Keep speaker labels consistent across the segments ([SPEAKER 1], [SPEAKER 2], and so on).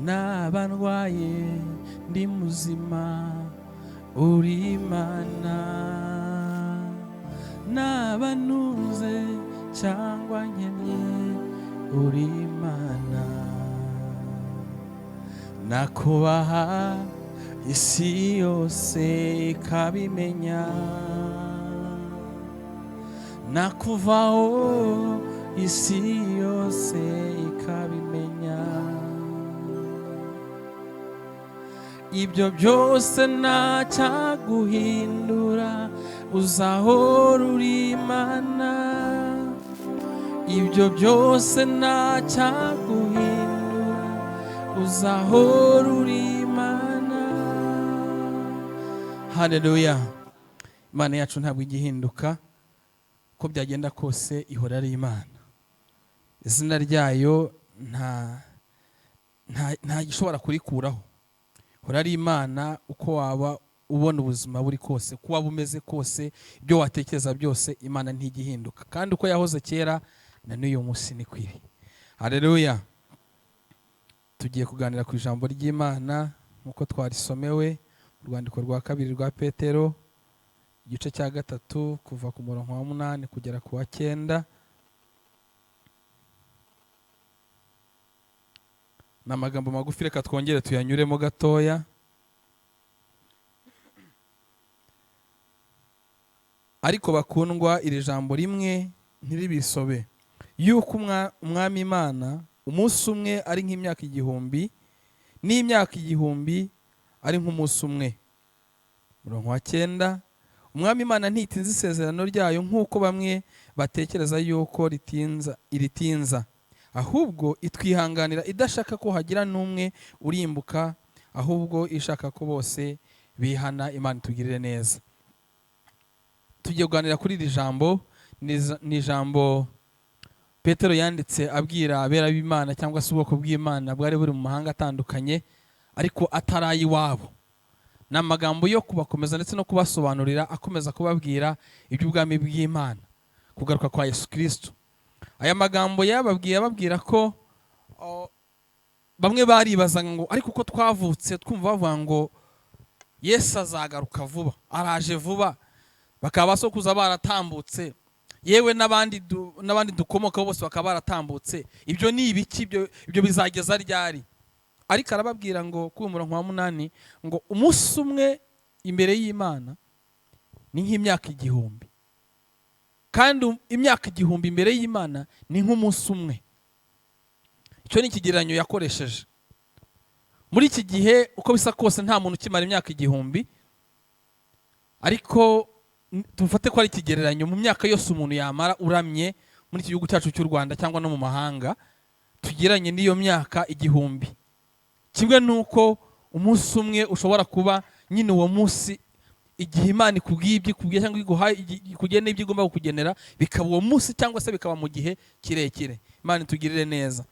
[SPEAKER 1] Naba ndwaye, ndi muzima, uri Imana. Naba ntunze cyangwa nkennye, uri Imana. Nakubaha isi yose ikabimenya, nakuvaho isi yose ikabimenya. Ibyo byose ntacyaguhindura, uzahora uri Imana. Ibyo byose ntacyaguhindura, uzahora uri Imana. Haleluya! Imana yacu ntabwo ijya ihinduka, uko byagenda kose ihora ari Imana. Izina ryayo nta gishobora kurikuraho. Ihora ari Imana. Uko waba ubona ubuzima buri kose, uko waba umeze kose, ibyo watekereza byose, Imana ntijya ihinduka. Kandi uko yahoze kera na n'uyu munsi niko iri. Haleluya! Tugiye kuganira ku ijambo ry'Imana nk'uko twarisomewe mu rwandiko rwa kabiri rwa Petero, igice cya 3, kuva ku murongo wa 8 kugera ku wa 9. Ni amagambo magufi, reka twongere tuyanyuremo gatoya. Ariko bakundwa, iri jambo rimwe ntiribisobe, yuko umwami Imana umunsi umwe ari nk'imyaka 1000, n'imyaka 1000 ari nk'umunsi umwe. Murongo wa 9, umwami Imana ntitinza isezerano ryayo nk'uko bamwe batekereza yuko iritinza, ahubwo itwihanganira idashaka ko hagira n'umwe urimbuka, ahubwo ishaka ko bose bihana. Imana itugirire neza. Tugiye kuganira kuri iri jambo. Ni ijambo Petero yanditse abwira abera b'Imana cyangwa se ubwoko bw'Imana bwari buri mu mahanga atandukanye ariko atari ay'iwabo. Ni amagambo yo kubakomeza ndetse no kubasobanurira, akomeza kubabwira iby'ubwami bw'Imana, kugaruka kwa Yesu Kristo. Aya magambo yababwiye ababwira ko bamwe baribazaga ngo ariko uko twavutse twumva bavuga ngo Yesu azagaruka vuba, araje vuba, bakaba basokuza baratambutse, yewe n'abandi dukomokaho bose bakaba baratambutse, ibyo ni ibiki? Ibyo bizageza ryari? Ariko arababwira ngo kuri umurongo wa 8 ngo umunsi umwe imbere y'Imana ni nk'imyaka 1000, kandi imyaka 1000 imbere y'Imana ni nk'umunsi umwe. Icyo ni ikigereranyo yakoresheje. Muri iki gihe uko bisa kose nta muntu ukimara imyaka 1000, ariko tufate ko ari ikigereranyo mu myaka yose umuntu yamara uramye muri iki gihugu cyacu cy'u Rwanda cyangwa no mu mahanga, tugeranye n'iyo myaka 1000. Kimwe nuko umunsi umwe ushobora kuba nyine uwo munsi, igihe Imana ikubwiye ibyo ikubwiye cyangwa iguhaye ikugenera ibyo igomba kukugenera, bikaba uwo munsi cyangwa se bikaba mu gihe kirekire. Imana itugirire neza.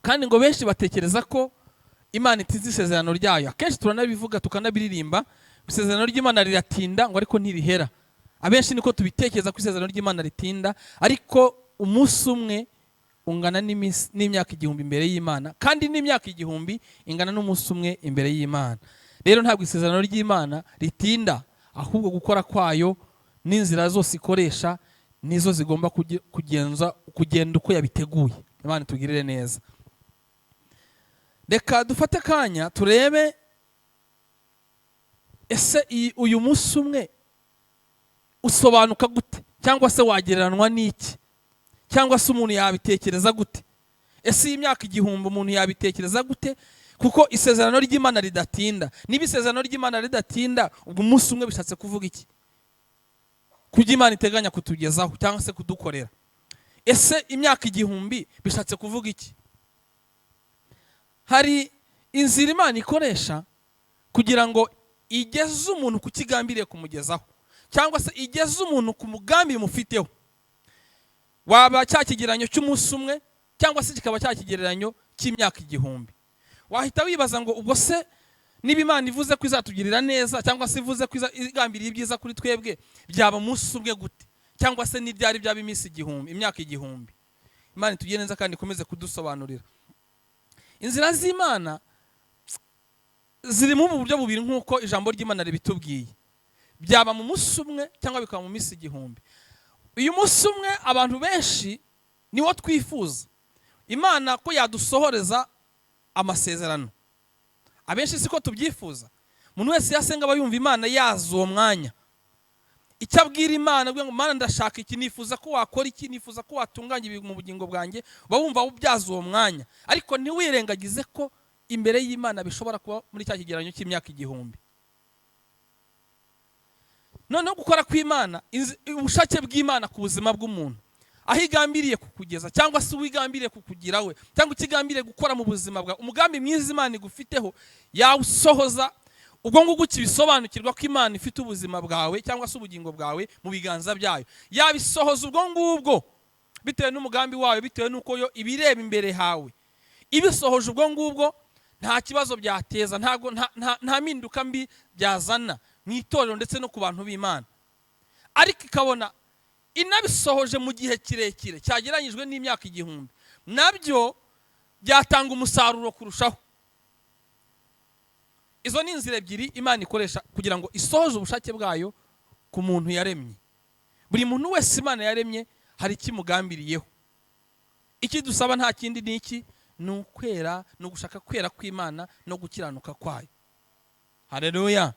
[SPEAKER 1] Kandi ngo benshi batekereza ko Imana itinze isezerano ryayo. Akenshi turanabivuga tukanabiririmba, isezerano ry'Imana riratinda ngo ariko ntirihera. Abenshi niko tubitekereza ko isezerano ry'Imana ritinda, ariko umunsi umwe ungana n'imyaka 1000 imbere y'Imana, kandi n'imyaka 1000 ingana n'umunsi umwe imbere y'Imana. Rero ntabwo isezerano ry'Imana ritinda, ahubwo gukora kwayo n'inzira zose ikoresha nizo zigomba kugenda uko yabiteguye. Imana itugirire neza. Reka dufate akanya turebe ese uyu munsi umwe usobanuka gute, cyangwa se wagereranwa n'iki, cyangwa se umuntu yabitekereza gute? Ese iyi myaka 1000 umuntu yabitekereza gute? Kuko isezerano ry'Imana ridatinda. Niba isezerano ry'Imana ridatinda, ubwo umunsi umwe bishatse kuvuga iki? Kubyo Imana iteganya kutugezaho cyangwa se kudukorera. Ese imyaka 1000 bishatse kuvuga iki? Hari inzira Imana ikoresha kugira ngo igeze umuntu ku kigambiriye kumugezaho, cyangwa se igeze umuntu ku mugambi mufiteho. Waba cya kigereranyo cy'umunsi umwe cyangwa se kikaba cya kigereranyo cy'imyaka 1000. Wahita wibaza ngo ubwo se niba Imana ivuze ko izatugirira neza cyangwa se ivuze ko igambiriye ibyiza kuri twebwe, byaba umunsi umwe gute? Cyangwa se n'ibyari byaba iminsi 1000, imyaka 1000? Imana itugire neza kandi ikomeze kudusobanurira. Inzira z'Imana zirimo ubu buryo bubiri nk'uko ijambo ry'Imana ribitubwiye. Byaba mu munsi umwe cyangwa bikaba mu minsi 1000. Uyu munsi umwe abantu benshi niwo twifuza Imana ko yadusohoreza amasezerano. Abenshi siko tubyifuza. Umuntu wese yasenga aba yumva Imana yaza uwo mwanya, icyo abwira Imana avuga ngo Mana ndashaka iki, nifuza ko wakora iki, nifuza ko watunganya ibi mu bugingo bwanjye, uba wumva ubyaza uwo mwanya. Ariko ntiwirengagize ko imbere y'Imana bishobora kuba muri cya kigereranyo cy'imyaka 1000. Noneho gukora kw'Imana, ubushake bw'Imana ku buzima bw'umuntu, aho igambiriye kukugeza cyangwa se uwigambiriye kukugira we, cyangwa ikigambiriye gukora mu buzima bwawe, umugambi mwiza Imana igufiteho yawusohoza. Ubwo ngubwo ukibisobanukirwa ko Imana ifite ubuzima bwawe cyangwa se ubugingo bwawe mu biganza byayo, yabisohoza ubwo ngubwo bitewe n'umugambi wayo, bitewe n'uko yo ibireba imbere hawe. Ibisohoje ubwo ngubwo nta kibazo byateza, ntago nta mpinduka mbi byazana mu itorero ndetse no ku bantu b'Imana. Ariko ikabona inabisohoje mu gihe kirekire cyagereranyijwe n'imyaka 1000, nabyo byatanga umusaruro kurushaho. Izo ni inzira ebyiri Imana ikoresha kugira ngo isohoze ubushake bwayo ku muntu yaremye. Buri muntu wese Imana yaremye hari icyo imugambiriyeho. Icyo idusaba nta kindi ni iki? Ni ukwera, ni ugushaka kwera kw'Imana no gukiranuka kwayo. Haleluya.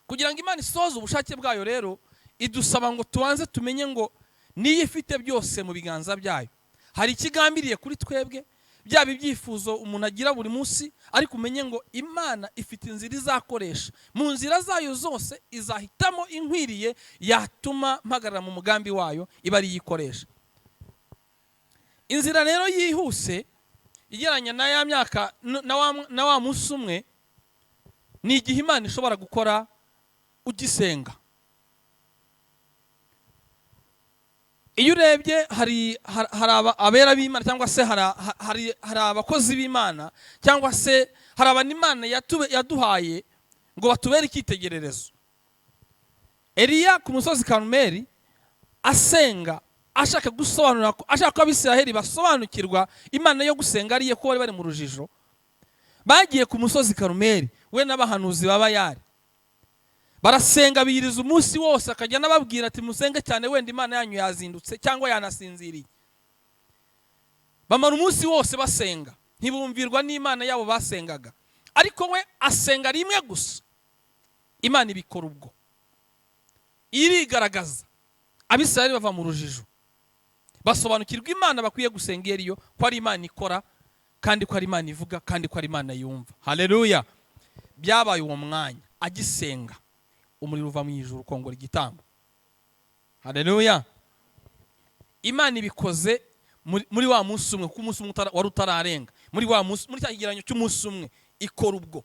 [SPEAKER 1] Kugira ngo Imana isohoze ubushake bwayo rero, idusaba ngo tubanze tumenye ngo niyo ifite byose mu biganza byayo, hari ikigambiriye kuri twebwe, byaba ibyifuzo umuntu agira buri munsi, ariko umenye ngo Imana ifite inzira izakoresha. Mu nzira zayo zose izahitamo inkwiriye yatuma mpagarara mu mugambi wayo, iba ariyo ikoresha. Inzira rero yihuse igereranya na ya myaka na wa munsi umwe, ni igihe Imana ishobora gukora ugisenga. Iyo urebye hari abera b'Imana cyangwa se hari abakozi b'Imana cyangwa se hari abantu Imana yaduhaye ngo batubere icyitegererezo. Eliya ku musozi Karumeli asenga ashaka gusobanura, ashaka ko Abisiraheli basobanukirwa Imana yo gusenga ariye, ko bari bari mu rujijo. Bagiye ku musozi Karumeli we n'abahanuzi ba Bayali, barasenga biyiriza umunsi wose, akajya n'ababwira ati musenge cyane wenda Imana yanyu yazindutse cyangwa yanasinziriye. Bamara umunsi wose basenga, ntibumvirwa n'Imana yabo basengaga, ariko we asenga rimwe gusa, Imana ibikora ubwo irigaragaza. Abisirayeli bava mu rujijo, basobanukirwa Imana bakwiye gusenga iyo ariyo, ko ari Imana ikora kandi ko ari Imana ivuga kandi ko ari Imana yumva. Haleluya. Byabaye uwo mwanya agisenga, umuriro uva mu ijuru ukongora igitambo. Haleluya. Imana ibikoze muri wa munsi umwe, kuko umunsi umwe wari utararenga, muri wa munsi, muri cya kigereranyo cy'umunsi umwe, ikora ubwo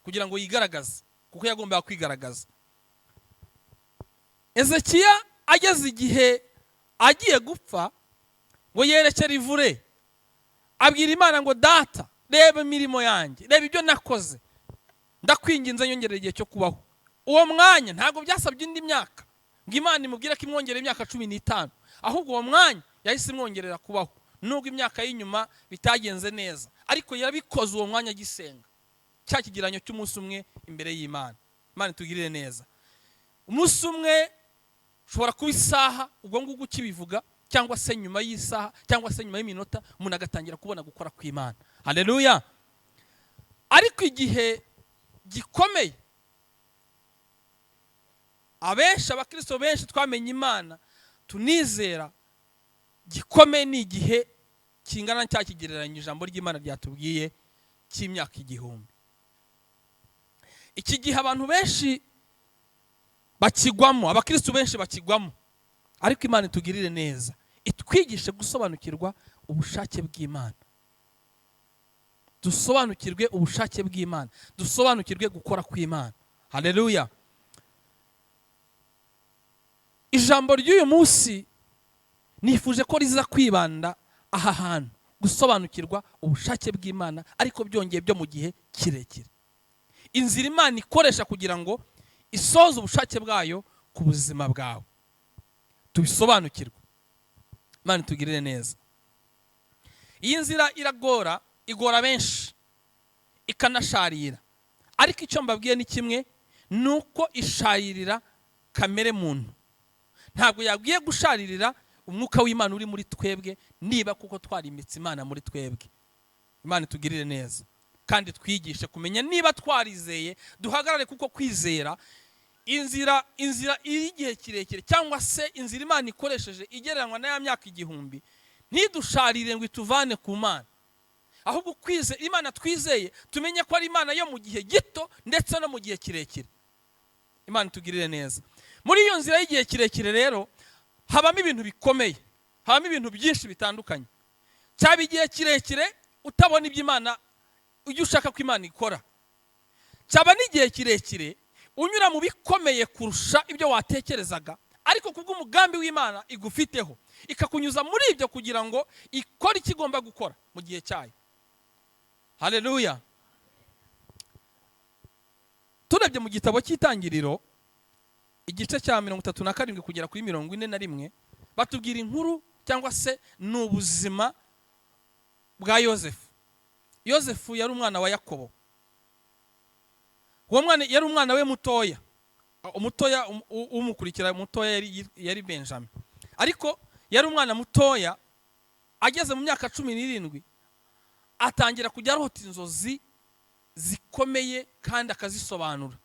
[SPEAKER 1] kugira ngo yigaragaze, kuko yagombaga kwigaragaza. Ezekiya ageze igihe agiye gupfa, ngo yerekere ivure, abwira Imana ngo data, reba imirimo yanjye, reba ibyo nakoze, ndakwinginze nyongerera igihe cyo kubaho. Uwo mwanya ntabwo byasabye indi myaka ngo Imana imubwire ko imwongerera imyaka 15, ahubwo uwo mwanya yahise imwongerera kubaho, nubwo imyaka y'inyuma bitagenze neza, ariko yarabikoze uwo mwanya agisenga, cya kigereranyo cy'umunsi umwe imbere y'Imana. Imana itugirire neza. Umunsi umwe ushobora kuba isaha, ubwo ngubwo ukibivuga, cyangwa se nyuma y'isaha, cyangwa se nyuma y'iminota, umuntu agatangira kubona gukora kw'Imana. Haleluya. Ariko igihe gikomeye abenshi, abakristo benshi twamenye Imana tunizera, gikomeye ni igihe kingana cya kigereranyo ijambo ry'Imana ryatubwiye cy'imyaka 1000. Iki gihe abantu benshi bakigwamo, abakristo benshi bakigwamo, ariko Imana itugirire neza, itwigishe gusobanukirwa ubushake bw'Imana, dusobanukirwe ubushake bw'Imana, dusobanukirwe gukora kw'Imana. Haleluya. Ijambo ry'uyu munsi nifuje ko riza kwibanda aha hantu, gusobanukirwa ubushake bw'Imana, ariko byongeye byo mu gihe kirekire, inzira Imana ikoresha kugira ngo isoze ubushake bwayo ku buzima bwawe, tubisobanukirwe. Imana itugirire neza. Iyi nzira iragora, igora benshi, ikanasharira. Ariko icyo mbabwiye ni kimwe, ni uko isharirira kamere muntu. Ntabwo yabwiye gusharirira umwuka w'Imana uri muri twebwe, niba kuko twarimitse Imana muri twebwe. Imana itugirire neza kandi twigishe kumenya niba twarizeye, duhagarare, kuko kwizera inzira y'igihe kirekire cyangwa se inzira Imana ikoresheje igereranywa na ya myaka 1000, ntidusharire ngo ituvane ku Mana. Ahubwo kwize Imana twizeye, tumenye ko ari Imana yo mu gihe gito ndetse no mu gihe kirekire. Imana itugirire neza. Muri iyo nzira y'igihe kirekire rero habamo ibintu bikomeye, habamo ibintu byinshi bitandukanye. Cyaba igihe kirekire utabona ibyo Imana, ibyo ushaka ko Imana ikora. Cyaba n'igihe kirekire unyura mu bikomeye kurusha ibyo watekerezaga, ariko kubw'umugambi w'Imana igufiteho, ikakunyuza muri ibyo kugira ngo ikore icyo igomba gukora mu gihe cyayo. Haleluya. Turebye mu gitabo cy'Itangiriro igice cya 37 kugera kuri 41, batubwira inkuru cyangwa se ni ubuzima bwa Yosefu. Yosefu yari umwana wa Yakobo. Uwo mwana yari umwana we mutoya. Umutoya umukurikira mutoya yari Benjamin. Ariko yari umwana mutoya, ageze mu myaka 17 atangira kujya arota inzozi zikomeye kandi akazisobanura.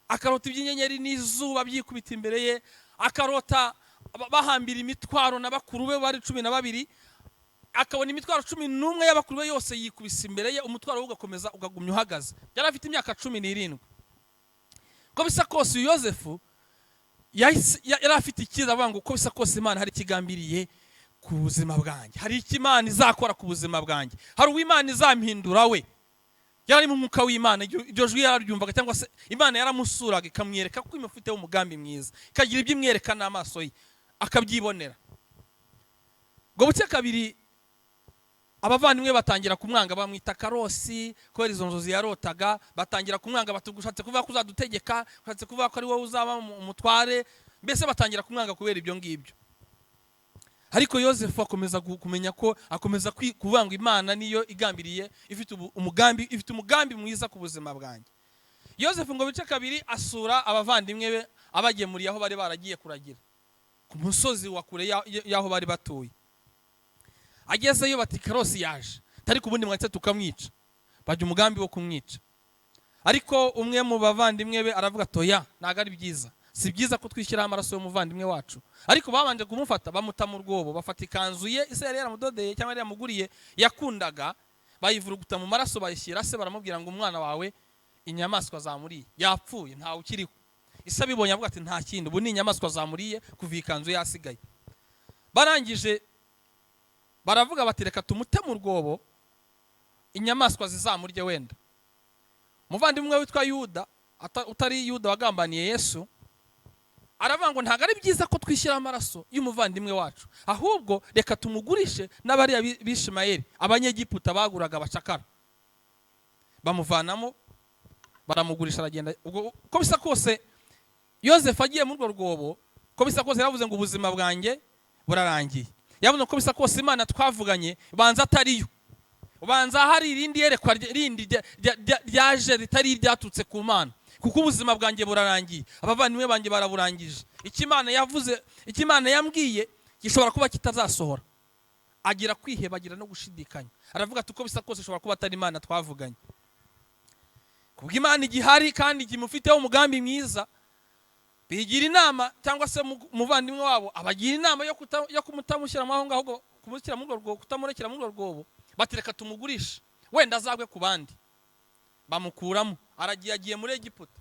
[SPEAKER 1] Akarota iby'inyenyeri n'izuba byikubita imbere ye, akarota bahambira imitwaro na bakuru be bari 12, akabona imitwaro 11 y'abakuru be yose yikubise imbere ye, umutwaro we ugakomeza ukagumya uhagaze. Yari afite imyaka 17. Uko bisa kose uyu Yosefu yari afite icyiza, avuga ngo uko bisa kose Imana hari ikigambiriye ku buzima bwanjye, hari icyo Imana izakora ku buzima bwanjye, hari uwo Imana izampindura we. Yari ari mu mwuka w'Imana, iryo jwi yararyumvaga, cyangwa se Imana yaramusuraga ikamwereka ko imufiteho umugambi mwiza, ikagira ibyo imwereka n'amaso ye akabyibonera. Ngo buke kabiri abavandimwe batangira kumwanga, bamwita Karosi kubera izo nzozi yarotaga. Batangira kumwanga bati ushatse kuvuga ko uzadutegeka, ushatse kuvuga ko ari wowe uzaba umutware, mbese batangira kumwanga kubera ibyo ngibyo. Ariko Yosefu akomeza kumenya ko akomeza kuvuga ngo Imana niyo igambiriye, ifite umugambi, ifite umugambi mwiza ku buzima bwanjye. Yosefu ngo bice kabiri asura abavandimwe be, abagemuriye aho bari baragiye kuragira ku musozi wa kure y'aho bari batuye. Agezeyo bati Karosi yaje, ariko ubundi mwahise tukamwica. Bajya umugambi wo kumwica. Ariko umwe mu bavandimwe be aravuga ati oya, ntabwo ari byiza, si byiza ko twishyiraho amaraso y'umuvandimwe wacu. Ariko babanje kumufata bamuta mu rwobo, bafata ikanzu ye ise yari yaramudodeye cyangwa yari yamuguriye yakundaga, bayivuruguta mu maraso bayishyira se, baramubwira ngo umwana wawe inyamaswa zamuriye, yapfuye ntawe ukiriho. Ise abibonye avuga ati nta kindi, ubu ni inyamaswa zamuriye kuva ikanzu yasigaye. Barangije baravuga bati reka tumute mu rwobo inyamaswa zizamurye wenda. Umuvandimwe witwa Yuda, utari Yuda wagambaniye Yesu, aravuga ngo ntabwo ari byiza ko twishyira amaraso y'umuvandimwe wacu, ahubwo reka tumugurishe n'abariya b'Ishimayeli, abanyegiputa baguraga abacakara. Bamuvanamo baramugurisha aragenda. Ubwo uko bisa kose Yosefu agiye muri urwo rwobo, uko bisa kose yaravuze ngo ubuzima bwanjye burarangiye. Yavuze uko bisa kose Imana twavuganye banza atariyo, banza hari irindi yerekwa rindi ryaje ritari iryaturutse ku Mana, kuko ubuzima bwanjye burarangiye, abavandimwe banjye baraburangije. Icyo Imana yavuze, icyo Imana yambwiye gishobora kuba kitazasohora. Agira kwiheba, agira no gushidikanya. Aravuga ati uko bisa kose ishobora kuba atari Imana twavuganye. Kubwo Imana igihari kandi igimufiteho umugambi mwiza, bigira inama cyangwa se umuvandimwe wabo abagira inama yo kumutamushyira aho ngaho, kumushyira muri urwo rwobo, kutamurekera muri urwo rwobo, bati reka tumugurishe wenda azagwe ku bandi. Bamukuramo, aragiye, agiye muri Egiputa.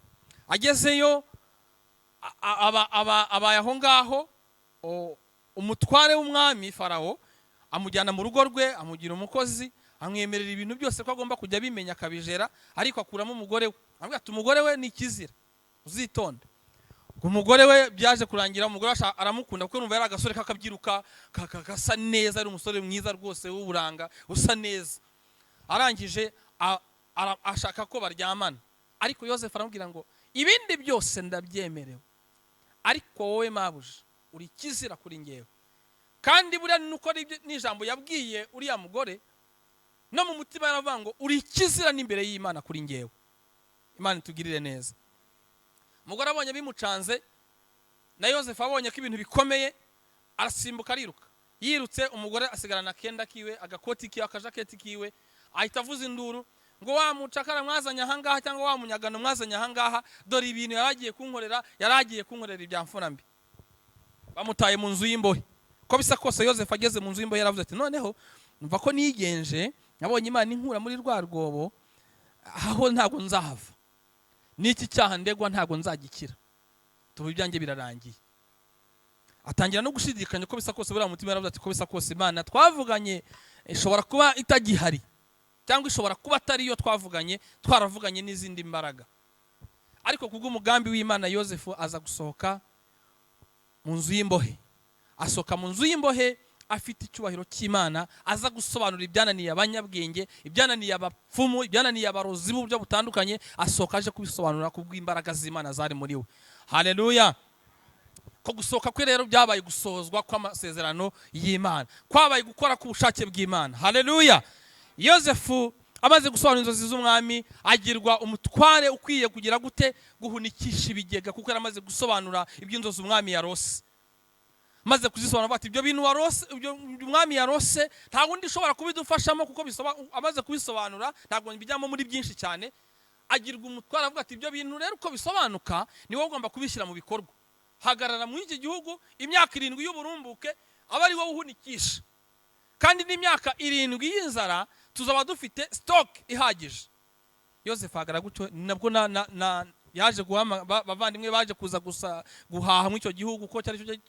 [SPEAKER 1] Agezeyo abaye aho ngaho, umutware w'umwami Farawo amujyana mu rugo rwe, amugira umukozi, amwemerera ibintu byose ko agomba kujya abimenya akabijera, ariko akuramo umugore we. Aramubwira ati umugore we ni ikizira, uzitonde. Umugore we byaje kurangira umugore aramukunda, kuko numva yari agasore kakabyiruka, gasa neza, ari umusore mwiza rwose w'uburanga usa neza. Arangije ashaka ko baryamana, ariko Yosefu aramubwira ngo ibindi byose ndabyemerewe, ariko wowe mabuja uri kizira kuri njyewe, Kandi buriya nuko n'ijambo yabwiye uriya mugore, no mu mutima yaravuga ngo uri ikizira n'imbere y'Imana kuri ngewe. Imana itugirire neza. Umugore abonye bimucanze, na Yosefu abonye ko ibintu bikomeye, arasimbuka ariruka. Yirutse, umugore asigarana akenda kiwe, agakoti kiwe, akajaketi kiwe, ahita avuza induru ngo wa mucakara mwazanye ahangaha, cyangwa wa munyagano mwazanye ahangaha, dore ibintu yaragiye kunkorera, yaragiye kunkorera ibya mfura mbi. Bamutaye mu nzu y'imbohe. Ko bisa kose Yosefu ageze mu nzu y'imbohe yaravuze ati noneho numva ko nigenje, nabonye Imana inkura muri rwa rwobo, aho ntabwo nzahava, n'iki cyaha ndegwa ntabwo nzagikira, tuba ibyanjye birarangiye. Atangira no gushidikanya ko bisa kose buriya mutima yaravuze ati ko bisa kose Imana twavuganye ishobora kuba itagihari, cyangwa ishobora kuba atari yo twavuganye, twaravuganye n'izindi mbaraga. Ariko kubw'umugambi w'Imana Yosefu aza gusohoka mu nzu y'imbohe. Asohoka mu nzu y'imbohe afite icyubahiro cy'Imana, aza gusobanura ibyananiye abanyabwenge, ibyananiye abapfumu, ibyananiye abarozi b'uburyo butandukanye, asohoka aje kubisobanura kubw'imbaraga z'Imana zari muri we. Haleluya. Ko gusohoka kwe rero byabaye gusozwa kw'amasezerano y'Imana, kwabaye gukora k'ubushake bw'Imana. Haleluya. Yosefu amaze gusobanura inzozi z'umwami, agirwa umutware ukwiye kugira gute? Guhunikisha ibigega, kuko yari amaze gusobanura iby'inzozi umwami yarose. Maze kuzisobanura ati ibyo bintu warose, ibyo umwami yarose, nta wundi ushobora kubidufashamo, kuko amaze kubisobanura ntabwo bijyamo muri byinshi cyane. Agirwa umutware avuga ati ibyo bintu rero uko bisobanuka ni wowe ugomba kubishyira mu bikorwa. Hagarara muri iki gihugu imyaka 7 y'uburumbuke, aba ari wowe uhunikisha, kandi n'imyaka 7 y'inzara tuzaba dufite stock ihagije. Yosefu ahagarara gutyo, nabwo na yaje guhama bavandimwe baje kuza gusa guhaha muri icyo gihugu, kuko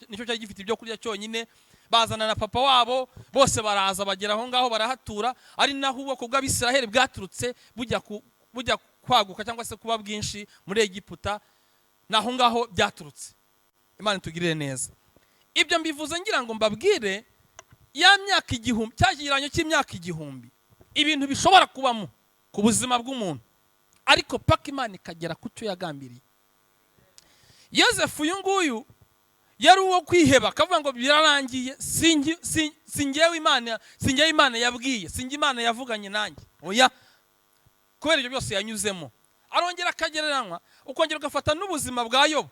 [SPEAKER 1] nicyo cyari gifite ibyo kurya cyonyine. Bazana na papa wabo, bose baraza bagera aho ngaho barahatura, ari naho ubwoko bw'Abisiraheli bwaturutse bujya kwaguka cyangwa se kuba bwinshi muri Egiputa, naho ngaho byaturutse. Imana itugirire neza. Ibyo mbivuze ngira ngo mbabwire ya myaka 1000, cya kigereranyo cy'imyaka 1000, ibintu bishobora kubamo ku buzima bw'umuntu, ariko paka Imana ikagera ku cyo yagambiriye. Yosefu uyu nguyu yari uwo kwiheba, akavuga ngo birarangiye, singewe Imana, singewe Imana yabwiye, singe Imana yavuganye nanjye. Oya, kubera ibyo byose yanyuzemo. Arongera akagereranywa, ukongera ugafata n'ubuzima bwa Yobu.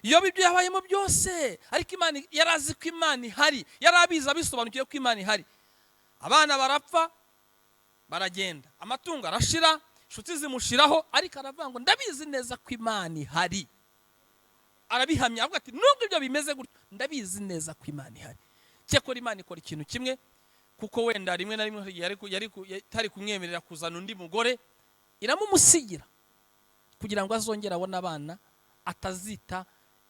[SPEAKER 1] Yobu ibyo yabayemo byose, ariko Imana yari azi ko Imana ihari, yari abizi, abisobanukiwe ko Imana ihari. Abana barapfa baragenda, amatungo arashira, inshuti zimushiraho, ariko aravuga ngo ndabizi neza ko Imana ihari. Arabihamya avuga ati nubwo ibyo bimeze gutyo, ndabizi neza ko Imana ihari. Cyakora Imana ikora ikintu kimwe, kuko wenda rimwe na rimwe yari kumwemerera kuzana undi mugore, iramumusigira kugira ngo azongere abone abana, atazita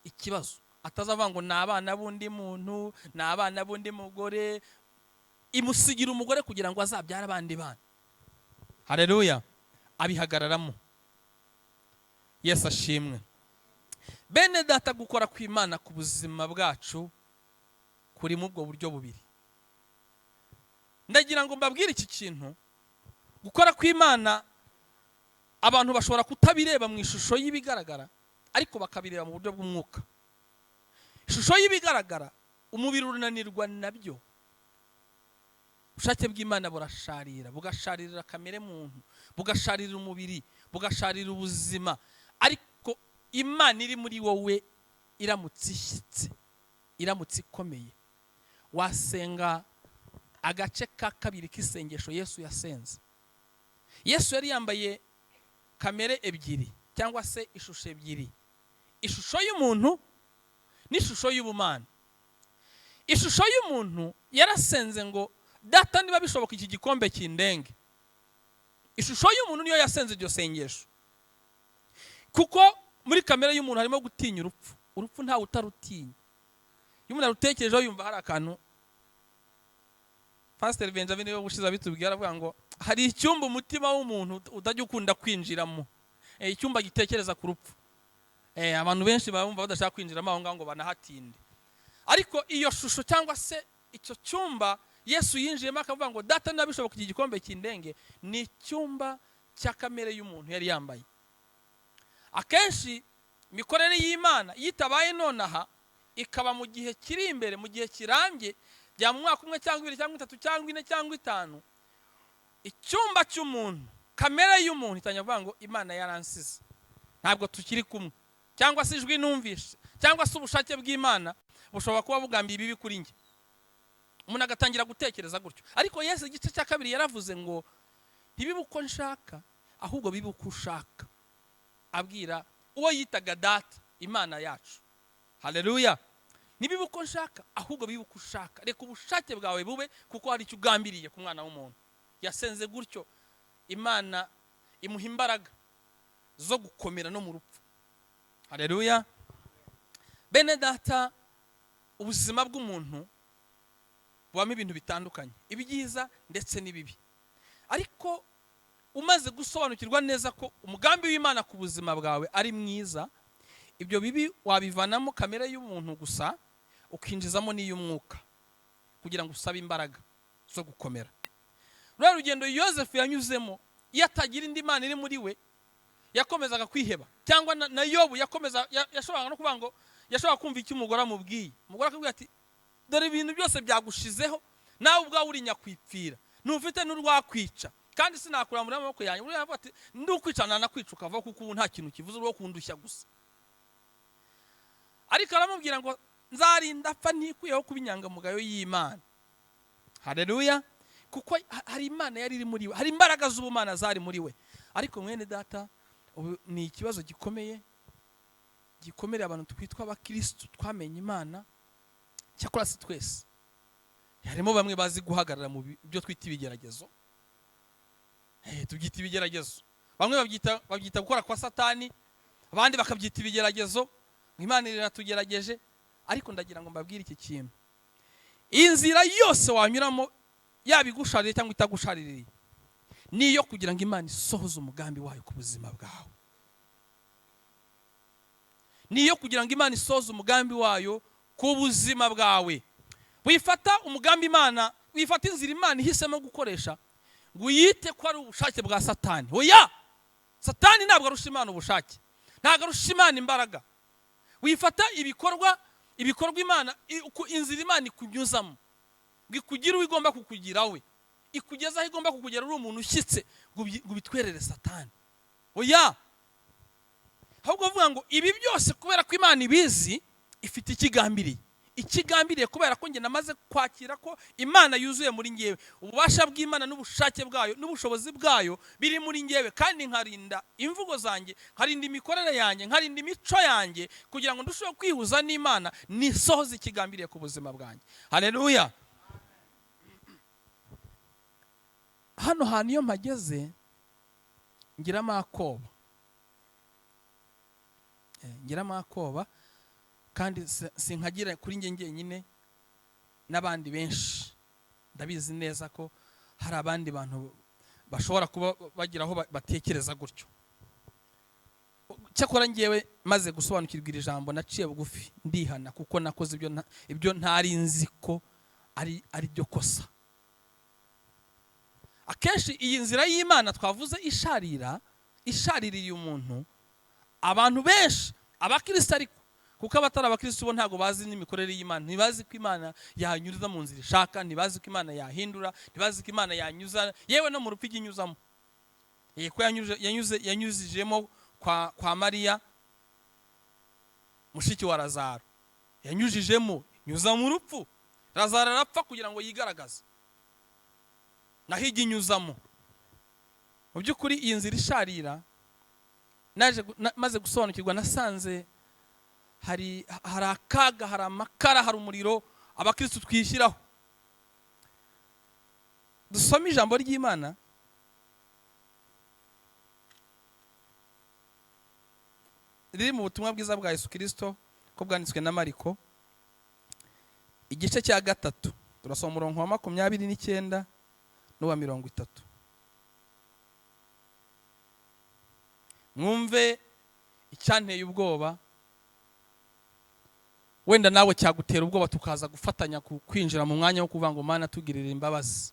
[SPEAKER 1] ikibazo, atazavuga ngo ni abana b'undi muntu, ni abana b'undi mugore. Imusigira umugore kugira ngo azabyare abandi bana. Haleluya. Abihagararamo. Yesu ashimwe. Bene data, gukora kw'Imana ku buzima bwacu kuri mu ubwo buryo bubiri. Ndagira ngo mbabwire iki kintu. Gukora kw'Imana abantu bashobora kutabireba mu ishusho y'ibigaragara, ariko bakabireba mu buryo bw'umwuka. Ishusho y'ibigaragara, umubiri urananirwa nabyo. Ubushake bw'Imana burasharira, bugasharirira kamere muntu, bugasharirira umubiri, bugasharira ubuzima. Ariko Imana iri muri wowe iramutse ishyitse, iramutse ikomeye, wasenga agace ka kabiri k'isengesho Yesu yasenze. Yesu yari yambaye kamere ebyiri cyangwa se ishusho ebyiri, ishusho y'umuntu n'ishusho y'ubumana. Ishusho y'umuntu yarasenze ngo data niba bishoboka iki gikombe kindenge. Ishusho y'umuntu niyo yasenze iryo sengesho, kuko muri kamere y'umuntu harimo gutinya urupfu. Urupfu ntawe utarutinya. Iyo umuntu arutekerejeho yumva hari akantu. Pastor Benjamin niwe ushize abitubwira, aravuga ngo hari icyumba umutima w'umuntu utajya ukunda kwinjiramo, icyumba gitekereza ku rupfu. Abantu benshi bumva badashaka kwinjiramo aho ngaho ngo banahatinde. Ariko iyo shusho cyangwa se icyo cyumba Yesu yinjiyemo akavuga ngo data niba bishoboka iki gikombe kindenge, ni icyumba cya kamere y'umuntu yari yambaye. Akenshi imikorere y'Imana yitabaye nonaha Ikaba mu gihe kiri imbere, mu gihe kirambye, bya mu mwaka umwe cyangwa ibiri cyangwa itatu cyangwa ine cyangwa itanu, icyumba cy'umuntu, kamere y'umuntu itangira kuvuga ngo Imana yaransize, ntabwo tukiri kumwe, cyangwa se ijwi numvishe, cyangwa se ubushake bw'Imana bushobora kuba bugambiye ibibi kuri njye. Umuntu agatangira gutekereza gutyo. Ariko Yesu igice cya kabiri yaravuze ngo ntibibe uko nshaka, ahubwo bibe uko ushaka, abwira uwo yitaga Data, Imana yacu. Haleluya. Ntibibe uko nshaka, ahubwo bibe uko ushaka. Reka ubushake bwawe bube, kuko hari icyo ugambiriye ku mwana w'umuntu. Yasenze gutyo, Imana imuha imbaraga zo gukomera no mu rupfu. Haleluya. Bene Data, ubuzima bw'umuntu bubamo ibintu bitandukanye, ibyiza ndetse n'ibibi. Ariko umaze gusobanukirwa neza ko umugambi w'Imana ku buzima bwawe ari mwiza, ibyo bibi wabivanamo kamere y'umuntu gusa, ukinjizamo n'iy'umwuka, kugira ngo usabe imbaraga zo gukomera. Ruriya rugendo Yosefu yanyuzemo, iyo atagira indi Mana iri muri we, yakomezaga kwiheba. Cyangwa na Yobu yashoboraga no kuvuga ngo yashoboraga kumva icyo umugore amubwiye. Umugore akabwira ati dore ibintu byose byagushizeho, nawe ubwawe uri nyakwipfira, ntufite n'urwakwica, kandi sinakuramura amaboko yanjye. Uriya aravuga ati ndukwica nanakwica ukavaho, kuko ubu nta kintu kivuze, uri kundushya gusa. Ariko aramubwira ngo nzarinda apfa ntikuyeho kuba inyangamugayo y'Imana. Haleluya. Kuko hari Imana yari iri muri we, hari imbaraga z'ubumana zari muri we. Ariko mwene Data, ubu ni ikibazo gikomeye, gikomereye abantu twitwa abakristo twamenye Imana. Cyakora si twese, harimo bamwe bazi guhagarara mu byo twita ibigeragezo. Tubyita ibigeragezo. Bamwe babyita gukora kwa Satani, abandi bakabyita ibigeragezo, Imana iratugerageje. Ariko ndagira ngo mbabwire iki kintu, inzira yose wanyuramo, yaba igushaririye cyangwa itagushaririye, niyo kugira ngo Imana isohoze umugambi wayo ku buzima bwawe. Niyo kugira ngo Imana isohoze umugambi wayo ku buzima bwawe. Wifata umugambi Imana, wifata inzira Imana ihisemo gukoresha ngo uyite ko ari ubushake bwa Satani. Oya, Satani ntabwo arusha Imana ubushake, ntabwo arusha Imana imbaraga. Wifata ibikorwa Imana, inzira Imana ikunyuzamo ngo ikugire uwo igomba kukugira we, ikugeze aho igomba kukugera uri umuntu ushyitse, ngo ubitwerere Satani. Oya, ahubwo uvuga ngo ibi byose kubera ko Imana ibizi, ifite ikigambiriye. Ikigambiriye kubera ko njye namaze kwakira ko Imana yuzuye muri njyewe, ububasha bw'Imana n'ubushake bwayo n'ubushobozi bwayo biri muri njyewe, kandi nkarinda imvugo zanjye, nkarinda imikorere yanjye, nkarinda imico yanjye, kugira ngo ndusheho kwihuza n'Imana, nisohoze ikigambiriye ku buzima bwanjye. Haleluya. Hano hantu iyo mpageze ngiramo akoba, ngiramo akoba, kandi sinkagira kuri njye njyenyine, n'abandi benshi. Ndabizi neza ko hari abandi bantu bashobora kuba bagira aho batekereza gutyo. Cyakora njyewe maze gusobanukirwa iri jambo, naciye bugufi ndihana, kuko nakoze ibyo ntari nzi ko ari byo kosa. Akenshi iyi nzira y'Imana twavuze isharira, ishaririye umuntu, abantu benshi abakristo, ariko kuko abatari abakristo bo ntabwo bazi n'imikorere y'Imana, ntibazi ko Imana yanyuza mu nzira ishaka, ntibazi ko Imana yahindura, ntibazi ko Imana yanyuza yewe no mu rupfu inyuzamo. Ko yanyuzijemo kwa Mariya mushiki wa Lazaro, yanyujijemo nyuza mu rupfu, Lazaro arapfa kugira ngo yigaragaze, naho ijya inyuzamo. Mu by'ukuri iyi nzira isharira, naje maze gusobanukirwa, nasanze hari akaga, hari amakara, hari umuriro abakristo twishyiraho. Dusome ijambo ry'Imana riri mu butumwa bwiza bwa Yesu Kristo ko bwanditswe na Mariko, igice cya 3, turasoma umurongo wa 29 n'uwa 30. Mwumve icyanteye ubwoba, wenda nawe cyagutera ubwoba, tukaza gufatanya kwinjira mu mwanya wo kuvuga ngo Mana tugirire imbabazi,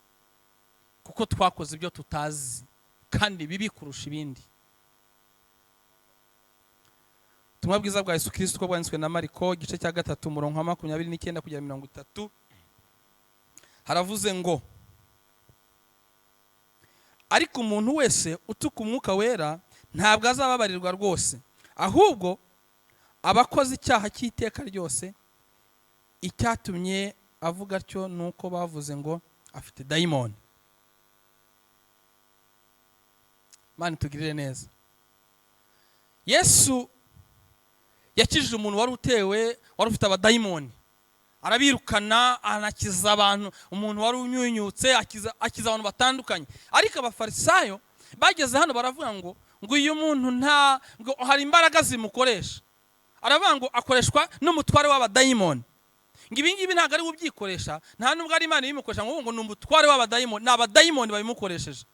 [SPEAKER 1] kuko twakoze ibyo tutazi kandi bibi kurusha ibindi. Ubutumwa bwiza bwa Yesu Kristo uko bwanditswe na Mariko, igice cya 3, umurongo wa 29 kugera 30, haravuze ngo: "Ariko umuntu wese utuka Umwuka Wera ntabwo azababarirwa rwose, ahubwo aba akoze icyaha cy'iteka ryose. Icyatumye avuga atyo ni uko bavuze ngo afite dayimoni." Imana itugirire neza. Yesu yakijije umuntu wari utewe, wari ufite abadayimoni, arabirukana, anakiza abantu. Umuntu wari unyunyutse akiza abantu batandukanye. Ariko Abafarisayo bageze hano baravuga ngo uyu muntu nta, ngo hari imbaraga zimukoresha. Aravuga ngo akoreshwa n'umutware w'abadayimoni. Ngo ibi ngibi ntabwo ari we ubyikoresha, nta nubwo ari Imana ibimukoresha, ngo ni umutware w'abadayimoni, ni abadayimoni babimukoresheje.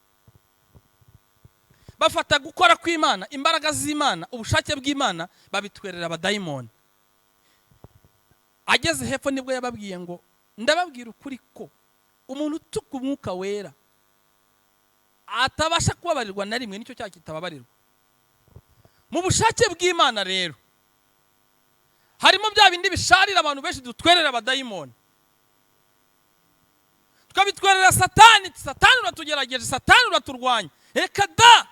[SPEAKER 1] Bafata gukora kw'Imana, imbaraga z'Imana, ubushake bw'Imana, babitwerera abadayimoni. Ageze hepfo nibwo yababwiye ngo: "Ndababwira ukuri ko umuntu utuka Umwuka Wera atabasha kubabarirwa na rimwe, nicyo cyaha kitababarirwa." Mu bushake bw'Imana rero harimo bya bindi bisharira abantu benshi dutwerera abadayimoni, tukabitwerera Satani. Satani uratugerageje, Satani uraturwanya. Reka da,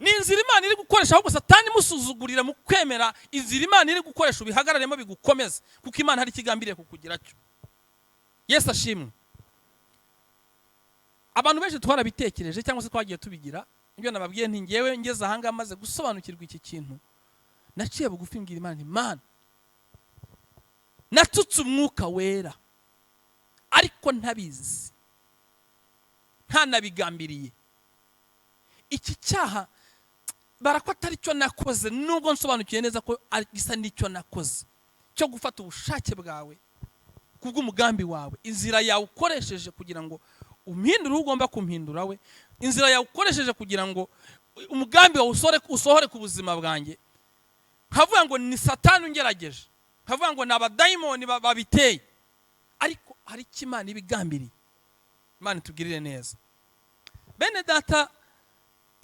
[SPEAKER 1] ni inzira Imana iri gukoresha. Ahubwo Satani imusuzugurira mu kwemera inzira Imana iri gukoresha, ubihagararemo bigukomeza, kuko Imana hari ikigambiriye kukugira cyo. Yesu ashimwe. Abantu benshi twarabitekereje cyangwa se twagiye tubigira. Ibyo nababwiye nti ngewe ngeze ahangaha maze gusobanukirwa iki kintu, naciye bugufi mbwira Imana nti: "Mana, natutse Umwuka Wera ariko ntabizi, ntanabigambiriye. Iki cyaha barako atari cyo nakoze, nubwo nsobanukiwe neza ko gisa n'icyo nakoze, cyo gufata ubushake bwawe kubw'umugambi wawe, inzira yawe ukoresheje kugira ngo umpindure uwo ugomba kumpindura we, inzira yawe ukoresheje kugira ngo umugambi wawe usohore ku buzima bwanjye, nkavuga ngo ni Satani ungerageje, nkavuga ngo ni abadayimoni babiteye, ariko hari icyo Imana ibigambiriye." Imana itugirire neza. Bene data,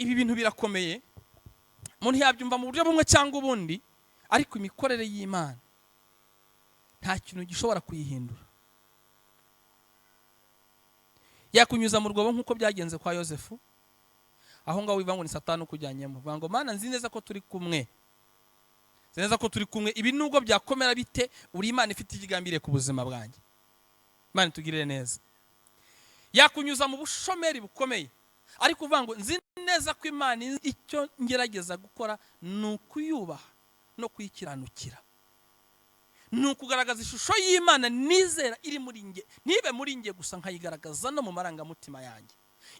[SPEAKER 1] ibi bintu birakomeye, umuntu yabyumva mu buryo bumwe cyangwa ubundi, ariko imikorere y'Imana nta kintu gishobora kuyihindura. Yakunyuza mu rwobo nk'uko byagenze kwa Yosefu, aho ngaho wivuga ngo ni Satani ukujyanyemo, uvuga ngo: "Mana, nzi neza ko turi kumwe, nzi neza ko turi kumwe. Ibi nubwo byakomera bite, uri Imana ifite ikigambiriye ku buzima bwanjye." Imana itugirire neza. Yakunyuza mu bushomeri bukomeye, ariko uvuga ngo: "Nzi neza ko Imana icyo ngerageza gukora ni ukuyubaha no kuyikiranukira, ni ukugaragaza ishusho y'Imana nizera iri muri nge, ntibe muri nge gusa, nkayigaragaza no mu marangamutima yanjye."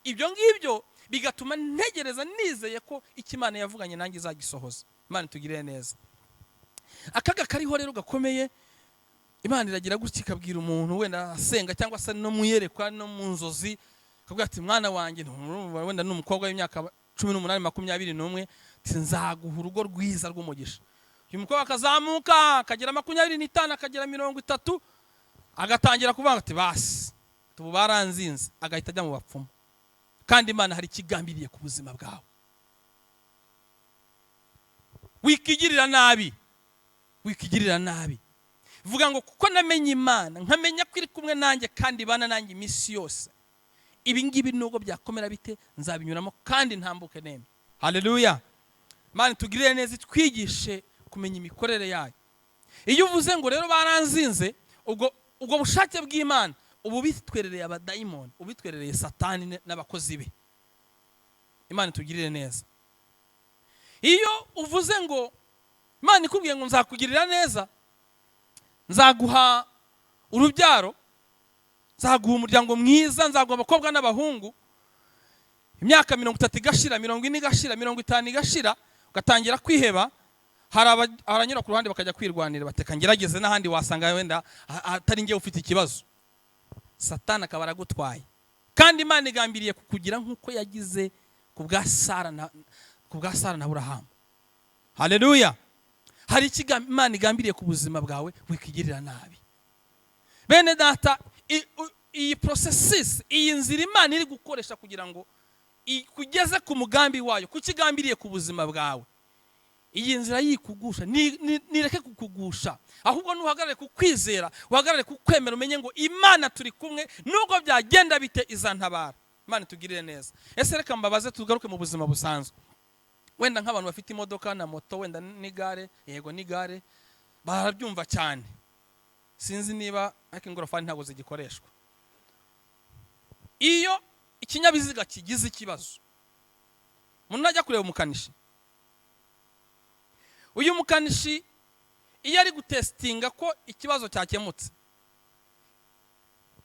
[SPEAKER 1] Ibyo ngibyo bigatuma ntegereza nizeye ko icyo Imana yavuganye nanjye izagisohoza. Imana itugirire neza. Akaga kariho rero gakomeye, Imana iragira gutya ikabwira umuntu wenda asenga cyangwa se no mu iyerekwa no mu nzozi, akavuga ati: "Mwana wanjye," wenda ni umukobwa w'imyaka 18, 21, ati: "Nzaguha urugo rwiza rw'umugisha." Uyu mukobwa akazamuka akagera 25, akagera 30, agatangira kuvuga ati: "Basi tubu baranzinze," agahita ajya mu bapfumu. Kandi Imana hari ikigambiriye ku buzima bwawe. Wikigirira nabi, wikigirira nabi. Vuga ngo: "Kuko namenye Imana, nkamenya ko iri kumwe nanjye kandi ibana nanjye iminsi yose, ibi ngibi nubwo byakomera bite nzabinyuramo kandi ntambuke nemye." Haleluya. Imana itugirire neza, itwigishe kumenya imikorere yayo. Iyo uvuze ngo rero baranzinze, ubwo bushake bw'Imana ubu bitwerereye abadayimoni, ubu bitwerereye Satani n'abakozi be. Imana itugirire neza. Iyo uvuze ngo Imana ikubwiye ngo nzakugirira neza, nzaguha urubyaro, nzaguha umuryango mwiza, nzaguha abakobwa n'abahungu, imyaka 30 igashira, 40 igashira, 50 igashira, ugatangira kwiheba. Hari abanyura ku ruhande bakajya kwirwanira, bateka ngerageze n'ahandi wasanga wenda atari njye ufite ikibazo. Satani akaba aragutwaye, kandi Imana igambiriye kukugira nk'uko yagize ku bwa Sara na Aburahamu. Haleluya. Hari icyo Imana igambiriye ku buzima bwawe, wikigirira nabi. Bene data, iyi processus, iyi nzira Imana iri gukoresha kugira ngo ikugeze ku mugambi wayo, kuko igambiriye ku buzima bwawe. Iyi nzira yikugusha, nireke kukugusha, ahubwo nuhagarare ku kwizera, uhagarare ku kwemera, umenye ngo Imana turi kumwe, nubwo byagenda bite izantabara. Imana itugirire neza. Ese reka mbabaze, tugaruke mu buzima busanzwe, wenda nk'abantu bafite imodoka na moto, wenda n'igare, yego n'igare barabyumva cyane, sinzi niba ariko ingorofani ntabwo zigikoreshwa. Iyo ikinyabiziga kigize ikibazo, umuntu ajya kureba umukanishi. Uyu mukanishi iyo ari gutesitinga ko ikibazo cyakemutse,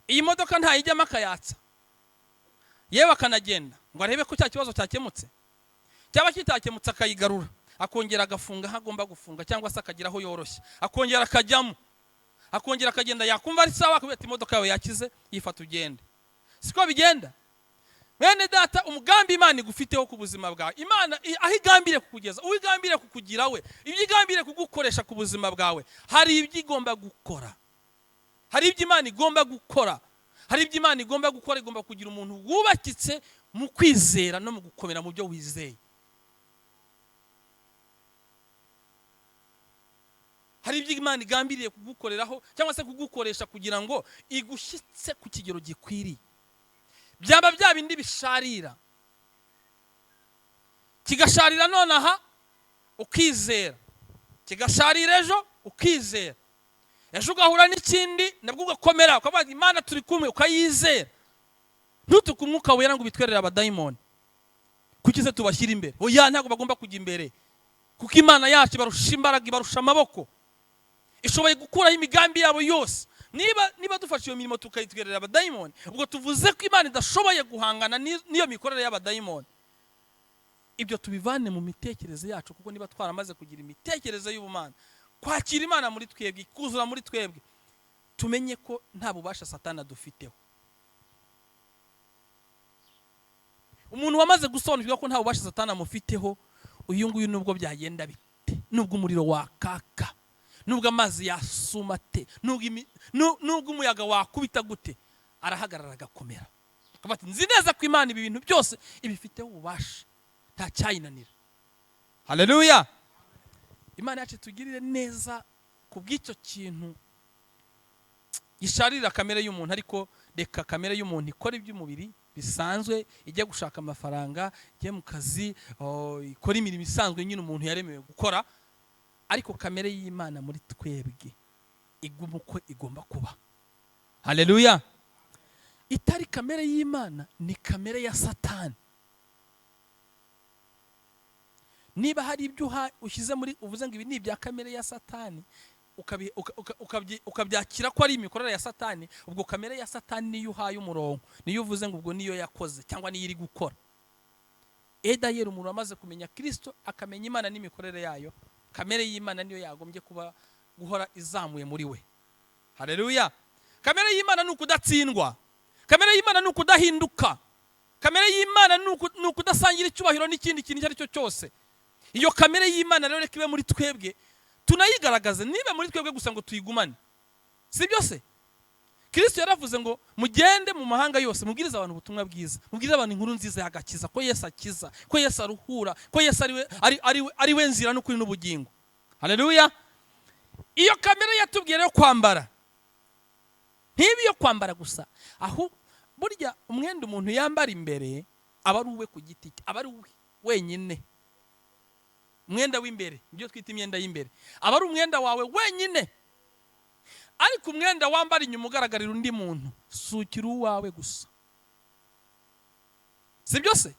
[SPEAKER 1] iyi modoka ntayijyamo akayatsa, yewe akanagenda ngo arebe ko cya kibazo cyakemutse. Cyaba kitakemutse akayigarura, akongera agafunga aho agomba gufunga, cyangwa se akagira aho yoroshya, akongera akajyamo, akongera akagenda, yakumva ari sawa akubwira ati imodoka yawe yakize, yifata ugende. Siko bigenda bene data. Umugambi Imana igufiteho ku buzima bwawe, Imana aho igambiriye kukugeza, uwo igambiriye kukugira we, ibyo igambiriye kugukoresha ku buzima bwawe, hari ibyo igomba gukora, hari ibyo Imana igomba gukora, hari ibyo Imana igomba gukora. Igomba kugira umuntu wubakitse mu kwizera no mu gukomera mu byo wizeye. Hari ibyo Imana igambiriye kugukoreraho cyangwa se kugukoresha kugira ngo igushyitse ku kigero gikwiriye. Byaba bya bindi bisharira, kigasharira nonaha ukizera, kigasharira ejo ukizera, ejo ugahura n'ikindi nabwo ugakomera, ukavuga ati Imana turi kumwe, ukayizera. Ntutuke umwuka wera ngo ubitwerere abadayimoni. Kuki se tubashyira imbere? Oya, ntabwo bagomba kujya imbere, kuko Imana yacu ibarusha imbaraga, ibarusha amaboko, ishoboye gukuraho imigambi yabo yose. Niba dufashe iyo mirimo tukayitwerera abadayimoni, ubwo tuvuze ko Imana idashoboye guhangana n'iyo mikorere y'abadayimoni. Ibyo tubivane mu mitekerereze yacu, kuko niba twaramaze kugira imitekerereze y'ubumana, kwakira Imana muri twebwe, kuzura muri twebwe, tumenye ko nta bubasha Satani adufiteho. Umuntu wamaze gusobanukirwa ko nta bubasha Satani amufiteho, uyu nguyu nubwo byagenda bite, nubwo umuriro wakaka, nubwo amazi yasuma te, nubwo umuyaga wakubita gute, arahagarara agakomera. Akavuga ati nzi neza ko Imana ibi bintu byose ibifiteho ububasha, nta cyayinanira. Haleluya! Imana yacu itugirire neza ku bw'icyo kintu gisharira kamere y'umuntu, ariko reka kamere y'umuntu ikora iby'umubiri bisanzwe, ijye gushaka amafaranga, ijye mu kazi, ikora imirimo isanzwe nyine umuntu yaremewe gukora, ariko kamere y'Imana muri twebwe iguma uko igomba kuba. Haleluya! Itari kamere y'Imana ni kamere ya Satani. Niba hari ibyo ushyize muri, uvuze ngo ibi ni ibya kamere ya Satani, ukabyakira ko ari imikorere ya Satani, ubwo kamere ya Satani niyo uhaye umurongo, niyo uvuze ngo ubwo niyo yakoze cyangwa niyo iri gukora. Edayeri umuntu wamaze kumenya Kristo, akamenya Imana n'imikorere yayo, kamere y'Imana niyo yagombye kuba guhora izamuye muri we. Haleluya! Kamere y'Imana ni ukudatsindwa, kamere y'Imana ni ukudahinduka, kamere y'Imana ni ukudasangira icyubahiro n'ikindi kintu icyo ari cyo cyose. Iyo kamere y'Imana rero reka ibe muri twebwe, tunayigaragaze, niba muri twebwe gusa ngo tuyigumane. Si byo se? Kristo yaravuze ngo mugende mu mahanga yose mubwirize abantu ubutumwa bwiza, mubwirize abantu inkuru nziza y'agakiza, ko Yesu akiza, ko Yesu aruhura, ko Yesu ari we nzira n'ukuri n'ubugingo. Haleluya! Iyo kamere yatubwiye rero kwambara, ntibe iyo kwambara gusa, aho burya umwenda umuntu yambara imbere aba ari uwe ku giti cye, aba ari uwe wenyine. Umwenda w'imbere, ibyo twita imyenda y'imbere, aba ari umwenda wawe wenyine. Ariko umwenda wambara inyuma ugaragarira undi muntu, si ukiri uwawe gusa. Si byo se?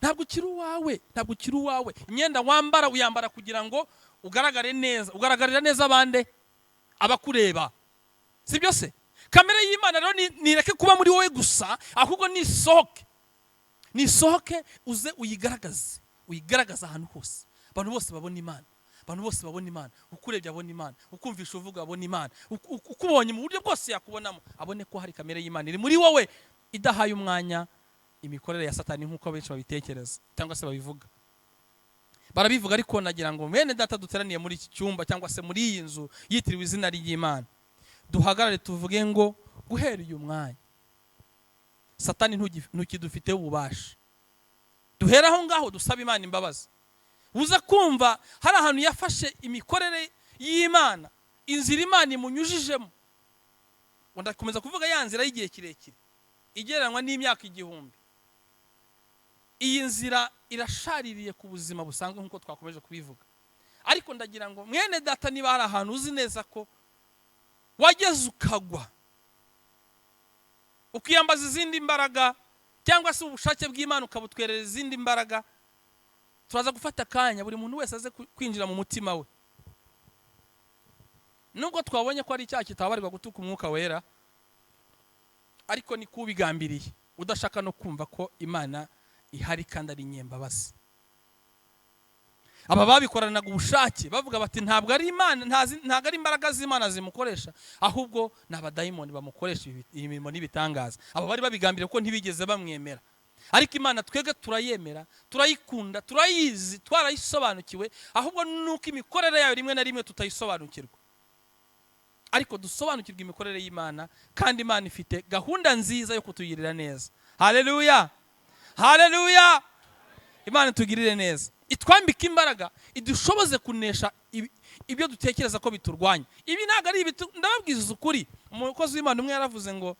[SPEAKER 1] Ntabwo ukiri uwawe, ntabwo ukiri uwawe. Imyenda wambara uyambara kugira ngo ugaragare neza, ugaragarira neza abande, abakureba. Si byo se? Kamere y'Imana rero nireke kuba muri wowe gusa, ahubwo nisohoke. Nisohoke uze uyigaragaze, uyigaragaze ahantu hose. Abantu bose babona Imana. Abantu bose babona Imana. Ukurebye abona Imana, ukumvisha uvuga abona Imana, ukubonye mu buryo bwose yakubonamo, abone ko hari kamere y'Imana iri muri wowe, idahaye umwanya imikorere ya Satani nk'uko benshi babitekereza cyangwa se babivuga. Barabivuga, ariko nagira ngo bene data duteraniye muri iki cyumba cyangwa se muri iyi nzu yitiriwe izina ry'Imana, duhagarare tuvuge ngo guhera uyu mwanya Satani ntukidufiteho ububasha. Duhere aho ngaho dusaba Imana imbabazi. Uza kumva hari ahantu yafashe imikorere y'Imana, inzira Imana imunyujijemo. Ndakomeza kuvuga ya nzira y'igihe kirekire igereranywa n'imyaka 1000. Iyi nzira irashaririye ku buzima busanzwe nk'uko twakomeje kubivuga, ariko ndagira ngo mwene data, niba hari ahantu uzi neza ko wageze ukagwa, ukiyambaza izindi mbaraga cyangwa se ubushake bw'Imana ukabutwerera izindi mbaraga, turaza gufata akanya buri muntu wese aze kwinjira mu mutima we. Nubwo twabonye ko ari icyaha kitabarirwa gutuka umwuka wera, ariko ni kubigambiriye udashaka no kumva ko Imana ihari kandi ari nyembabazi. Aba babikoranaga ubushake bavuga bati ntabwo ari Imana, ntabwo ari imbaraga z'Imana zimukoresha, ahubwo ni abadayimoni bamukoresha iyi mirimo n'ibitangaza. Aba bari babigambiriye kuko ntibigeze bamwemera. Ariko Imana twebwe turayemera, turayikunda, turayizi, twarayisobanukiwe, ahubwo nuko imikorere yayo rimwe na rimwe tutayisobanukirwa. Ariko dusobanukirwa imikorere y'Imana, kandi Imana ifite gahunda nziza yo kutugirira neza. Haleluya, haleluya! Imana itugirire neza, itwambike imbaraga, idushoboze kunesha ibyo dutekereza ko biturwanya. Ibi ntabwo ari ibitu, ndababwiza ukuri. Umukozi w'Imana umwe yaravuze ngo,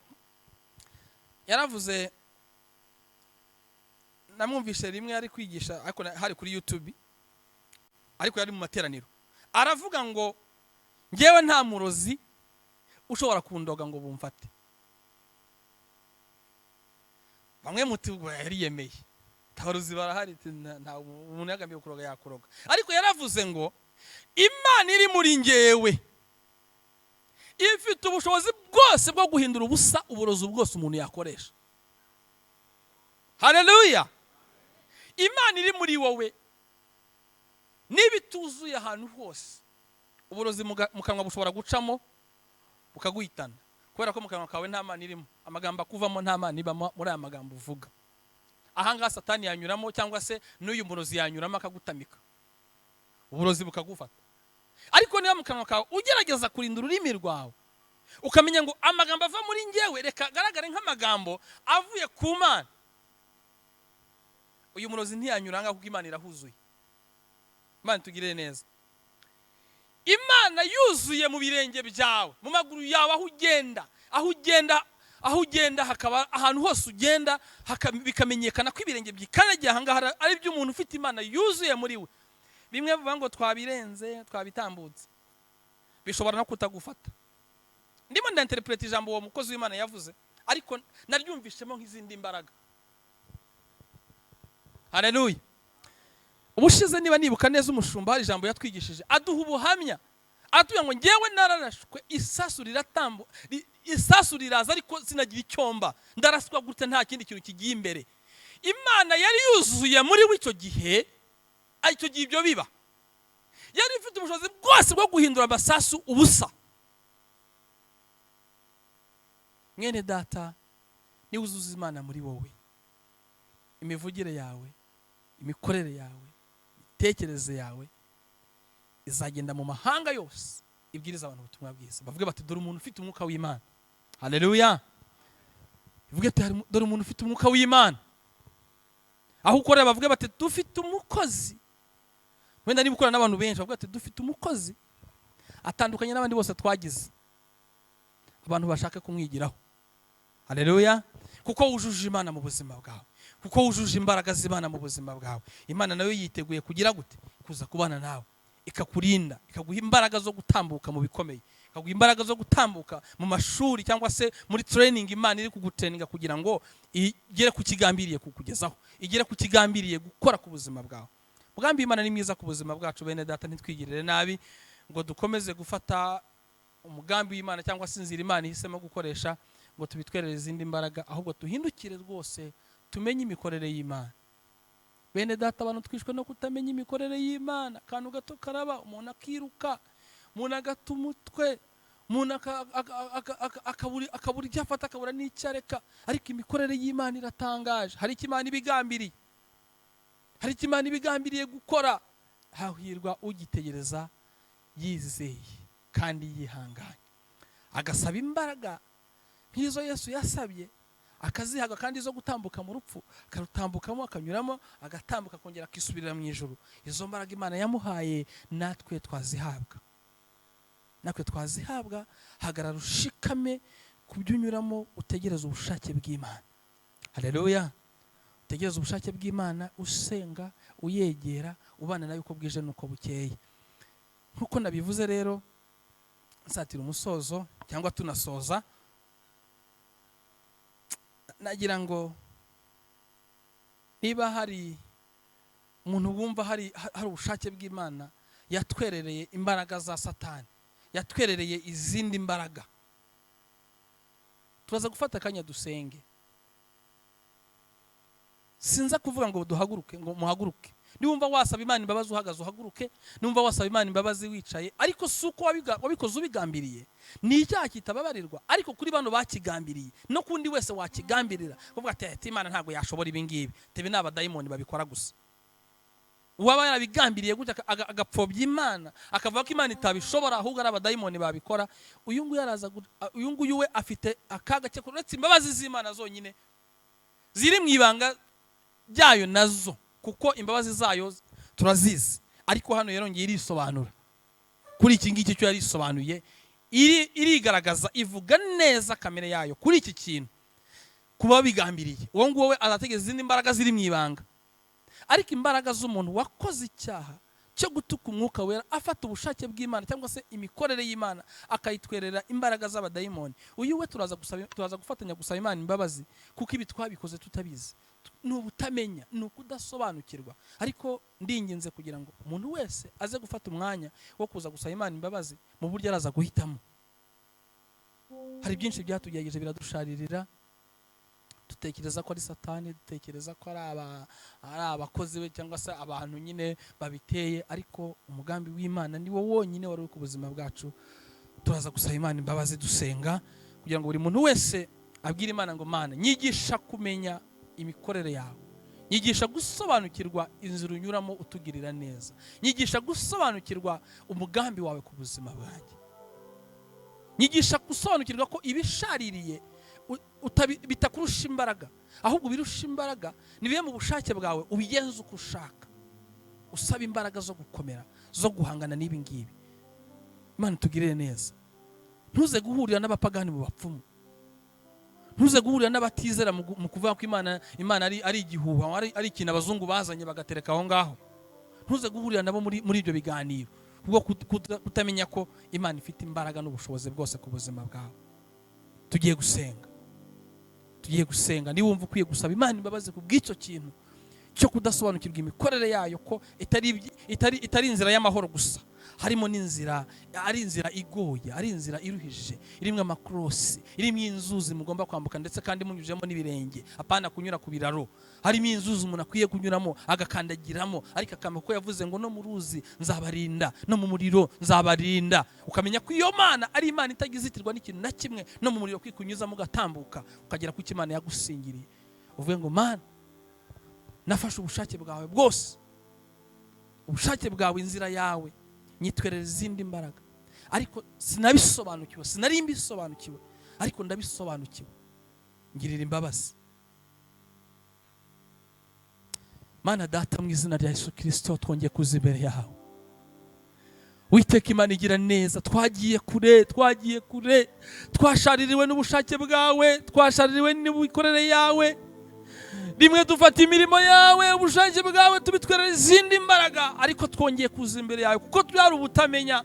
[SPEAKER 1] yaravuze, namwumvise rimwe ari kwigisha, ariko hari kuri YouTube, ariko yari mu materaniro, aravuga ngo ngewe nta murozi ushobora kundoga ngo bumfate. Bamwe muti ubwo yariyemeye, abarozi barahari, nta umuntu yagambiriye kuroga yakuroga. Ariko yaravuze ngo Imana iri muri ngewe ifite ubushobozi bwose bwo guhindura ubusa uburozi bwose umuntu yakoresha. Haleluya! Imana iri muri wowe niba ituzuye ahantu hose, uburozi mu kanwa bushobora gucamo bukaguhitana, kubera ko mu kanwa kawe nta Mana irimo, amagambo akuvamo nta Mana ibamo muri aya magambo uvuga. Aha ngaha Satani yanyuramo, cyangwa se n'uyu murozi yanyuramo akagutamika, uburozi bukagufata. Ariko niba mu kanwa kawe ugerageza kurinda ururimi rwawe, ukamenya ngo amagambo ava muri njyewe reka agaragare nk'amagambo avuye ku Mana, uyu murozi ntiyanyura ngaho kuko Imana irahuzuye. Imana itugirire neza. Imana yuzuye mu birenge byawe, mu maguru yawe, aho ugenda, aho ugenda, aho ugenda hakaba ahantu hose ugenda bikamenyekana ko ibirenge byikandagiye aha ngaha ari iby'umuntu ufite Imana yuzuye muri we. Bimwe bivuga ngo twabirenze, twabitambutse, bishobora no kutagufata. Ndimo ndainterpreta ijambo uwo mukozi w'Imana yavuze, ariko naryumvishemo nk'izindi mbaraga. Haleluya! Ubushize niba nibuka neza, umushumba hari ijambo yatwigishije, aduha ubuhamya, atubwira ngo ngewe nararashwe isasu riratambu, isasu riraza ariko sinagira icyomba, ndaraswa gutya nta kindi kintu kigiye imbere. Imana yari yuzuye muri we icyo gihe, icyo gihe ibyo biba, yari ifite ubushobozi bwose bwo guhindura amasasu ubusa. Mwene data, niba uzuza Imana muri wowe, imivugire yawe, imikorere yawe, imitekerereze yawe izagenda mu mahanga yose ibwiriza abantu ubutumwa bwiza. Bavuge bati dore umuntu ufite umwuka w'Imana. Haleluya! Bavuge ati dore umuntu ufite umwuka w'Imana. Aho ukorera bavuge bati dufite umukozi. Wenda niba ukorana n'abantu benshi bavuge bati dufite umukozi atandukanye n'abandi bose twagize, abantu bashaka kumwigiraho. Haleluya! Kuko wujuje Imana mu buzima bwawe, kuko wujuje imbaraga z'Imana mu buzima bwawe, Imana nayo yiteguye kugira gute? Kuza kubana nawe, ikakurinda, ikaguha imbaraga zo gutambuka mu bikomeye, ikaguha imbaraga zo gutambuka mu mashuri cyangwa se muri training Imana iri kugutraininga kugira ngo igere ku kigambiriye kukugezaho, igere ku kigambiriye gukora ku buzima bwawe. Umugambi w'Imana ni mwiza ku buzima bwacu bene data, ntitwigirire nabi ngo dukomeze gufata umugambi w'Imana cyangwa se inzira Imana ihisemo gukoresha ngo tubitwerere izindi mbaraga, ahubwo duhindukire rwose tumenye imikorere y'Imana. Bene data, abantu twishwe no kutamenya imikorere y'Imana. Akantu gato karaba, umuntu akiruka, umuntu agata umutwe, umuntu akabura icyo afata, akabura n'icyo areka. Ariko imikorere y'Imana iratangaje. Hari icyo Imana ibigambiriye, hari icyo Imana ibigambiriye gukora. Hahirwa ugitegereza yizeye kandi yihanganye, agasaba imbaraga nk'izo Yesu yasabye, Akazihabwa kandi zo gutambuka mu rupfu, akarutambukamo, akanyuramo, agatambuka, akongera akisubirira mu ijuru. Izo mbaraga Imana yamuhaye natwe twazihabwa, natwe twazihabwa. Hagarara ushikame ku byo unyuramo, utegereze ubushake bw'Imana. Haleluya! Utegereze ubushake bw'Imana, usenga, uyegera, ubana nayo uko bwije n'uko bukeye. Nk'uko nabivuze rero, nsatira umusozo cyangwa tunasoza, nagira ngo niba hari umuntu wumva hari ubushake bw'Imana yatwerereye imbaraga za Satani, yatwerereye izindi mbaraga, turaza gufata akanya dusenge. Sinza kuvuga ngo duhaguruke, ngo muhaguruke. Niwumva wasaba Imana imbabazi uhagaze, uhaguruke. Niwumva wasaba Imana imbabazi wicaye, ariko si uko wabikoze ubigambiriye, ni icyaha kitababarirwa. Ariko kuri bano bakigambiriye no kundi wese wakigambirira kuvuga ati Imana ntabwo yashobora ibi ngibi, tebe ni abadayimoni babikora gusa. Uwaba yarabigambiriye gutya agapfobya Imana, akavuga ko Imana itabishobora ahubwo ari abadayimoni babikora, uyu nguyu araza, uyu nguyu we afite akaga ke, uretse imbabazi z'Imana zonyine ziri mu ibanga ryayo nazo, kuko imbabazi zayo turazizi. Ariko hano yarongeye irisobanura kuri iki ngiki cyo yarisobanuye, irigaragaza, ivuga neza kamere yayo kuri iki kintu kuba bigambiriye. Uwo nguwo we azategereza izindi mbaraga ziri mu ibanga. Ariko imbaraga z'umuntu wakoze icyaha cyo gutuka Umwuka Wera, afata ubushake bw'Imana cyangwa se imikorere y'Imana akayitwerera imbaraga z'abadayimoni, uyu we turaza gufatanya gusaba Imana imbabazi, kuko ibi twabikoze tutabizi, ni ubutamenya, ni ukudasobanukirwa. Ariko ndinginze kugira ngo umuntu wese aze gufata umwanya wo kuza gusaba Imana imbabazi mu buryo araza guhitamo. Hari byinshi byatugerageje biradusharirira, dutekereza ko ari Satani, dutekereza ko ari abakozi be cyangwa se abantu nyine babiteye, ariko umugambi w'Imana ni wo wonyine wari uri ku buzima bwacu. Turaza gusaba Imana imbabazi dusenga, kugira ngo buri muntu wese abwire Imana ngo Mana, nyigisha kumenya imikorere yawe, nyigisha gusobanukirwa inzira unyuramo utugirira neza, nyigisha gusobanukirwa umugambi wawe ku buzima bwanjye, nyigisha gusobanukirwa ko ibishaririye bitakurusha imbaraga, ahubwo birusha imbaraga nibibe mu bushake bwawe, ubigenze uko ushaka, usaba imbaraga zo gukomera, zo guhangana n'ibi ngibi. Imana itugirire neza. Ntuze guhurira n'abapagani mu bapfumu, ntuze guhurira n'abatizera mu kuvuga ko Imana ari igihuha, ari ikintu abazungu bazanye bagatereka aho ngaho. Ntuze guhurira nabo muri ibyo biganiro, kubwo kutamenya ko Imana ifite imbaraga n'ubushobozi bwose ku buzima bwawe. Tugiye gusenga, tugiye gusenga. Niba wumva ukwiye gusaba Imana imbabazi ku bw'icyo kintu cyo kudasobanukirwa imikorere yayo, ko itari inzira y'amahoro gusa, harimo n'inzira, ari inzira igoye, ari inzira iruhije, irimo amakrosi, irimo inzuzi mugomba kwambuka, ndetse kandi munyujemo n'ibirenge, apana kunyura ku biraro. Harimo inzuzi umuntu akwiye kunyuramo agakandagiramo, ariko akamenya ko yavuze ngo no mu ruzi nzabarinda, no mu muriro nzabarinda. Ukamenya ko iyo Mana ari Imana itagizitirwa n'ikintu na kimwe, no mu muriro kwikunyuzamo ugatambuka ukagera ku cyo Imana yagusingiriye. Uvuge ngo Mana, nafashe ubushake bwawe bwose, ubushake bwawe, inzira yawe, nyitwerera izindi mbaraga, ariko sinabisobanukiwe, sinari mbisobanukiwe, ariko ndabisobanukiwe, ngirira imbabazi. Mana Data, mu izina rya Yesu Kristo, twongeye kuza imbere yawe. Witeka Imana igira neza, twagiye kure, twagiye kure, twashaririwe n'ubushake bwawe, twashaririwe n'imikorere yawe. Rimwe dufata imirimo yawe, ubushake bwawe, tubitwerera izindi mbaraga, ariko twongeye kuza imbere yawe kuko bwari ubutamenya,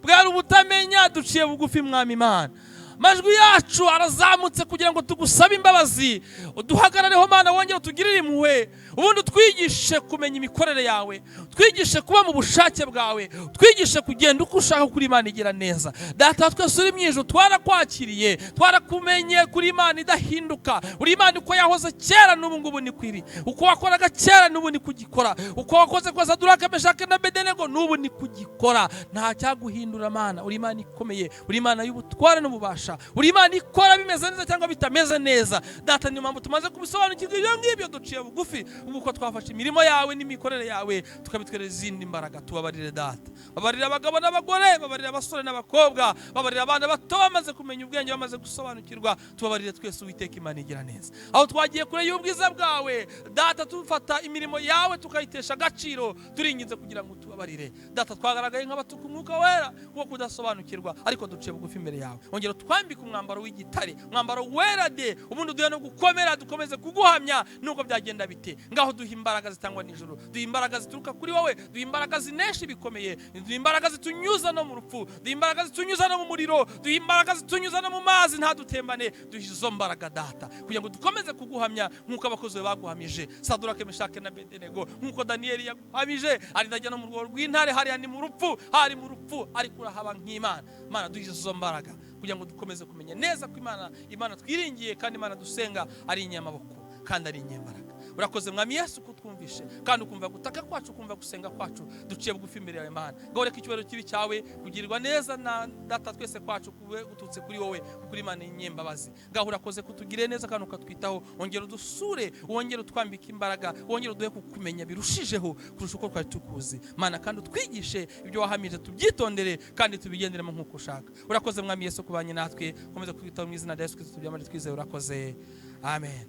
[SPEAKER 1] bwari ubutamenya. Duciye bugufi Mwami Imana, amajwi yacu arazamutse kugira ngo tugusabe imbabazi, uduhagarareho Mana, wongere utugirire impuhwe, ubundi utwigishe kumenya imikorere yawe, twigishe kuba mu bushake bwawe, twigishe kugenda uko ushaka kuri Imana igira neza. Data twese uri mu ijuru, twarakwakiriye, twarakumenye kuri Imana idahinduka, uri Imana uko yahoze kera n'ubu ngubu ni kwiri, uko wakoraga kera n'ubu ni kugikora, uko wakoze kwa Saduraka, Meshaki na Abedenego n'ubu ni kugikora. Nta cyaguhindura Mana, uri Imana ikomeye, uri Imana y'ubutware n'ububasha. ikoresha, uri Imana ikora bimeze neza cyangwa bitameze neza. Data, niyo mpamvu tumaze kubisobanukirwa ibyo ngibyo, duciye bugufi kuko twafashe imirimo yawe n'imikorere yawe tukabitwereza izindi mbaraga. Tubabarire, Data. Babarira abagabo n'abagore, babarira abasore n'abakobwa, babarira abana bato bamaze kumenya ubwenge, bamaze gusobanukirwa. Tubabarire twese, Uwiteka Imana igira neza, aho twagiye kure y'ubwiza bwawe, Data, tufata imirimo yawe tukayitesha agaciro. Turinginze kugira ngo tubabarire, Data. Twagaragaye nk'abatuka Umwuka Wera kuko kudasobanukirwa, ariko duciye bugufi imbere yawe. Ongera twambike umwambaro w'igitare, umwambaro wera de, ubundi uduhe no gukomera, dukomeze kuguhamya nubwo byagenda bite. Ngaho duha imbaraga zitangwa n'ijuru, duha imbaraga zituruka kuri wowe, duha imbaraga zinesha ibikomeye, duha imbaraga zitunyuza no mu rupfu, duha imbaraga zitunyuza no mu muriro, duha imbaraga zitunyuza no mu mazi ntadutembane. Duha izo mbaraga, Data, kugira ngo dukomeze kuguhamya nk'uko abakozi bawe baguhamije, Sadurake, Meshake na Bedenego, nk'uko Daniyeli yaguhamije arinda no mu rwobo rw'intare. Hariya ni mu rupfu, hari mu rupfu, ariko urahaba nk'Imana. Mana, duha izo mbaraga kugira ngo dukomeze kumenya neza ko Imana twiringiye kandi Imana dusenga ari inyamaboko kandi ari inyembaraga. Urakoze, Mwami Yesu, kutwumvishe kandi ukumva gutaka kwacu, ukumva gusenga kwacu. Duciye bugufi imbere yawe, Mana. Ngaho reka icyubahiro kibi cyawe, kugirirwa neza na Data twese kwacu kube guturutse kuri wowe, kuko uri Imana y'inyembabazi. Ngaho urakoze kutugirire neza kandi ukatwitaho. Wongera udusure, wongere utwambike imbaraga, wongere uduhe kukumenya birushijeho kurusha uko twari tukuzi, Mana, kandi utwigishe ibyo wahamije, tubyitondere kandi tubigenderemo nk'uko ushaka. Urakoze, Mwami Yesu, kubanye natwe. Ukomeze kwitaho mu izina rya Yesu Kristo tubyamare twizeye. Urakoze, amen.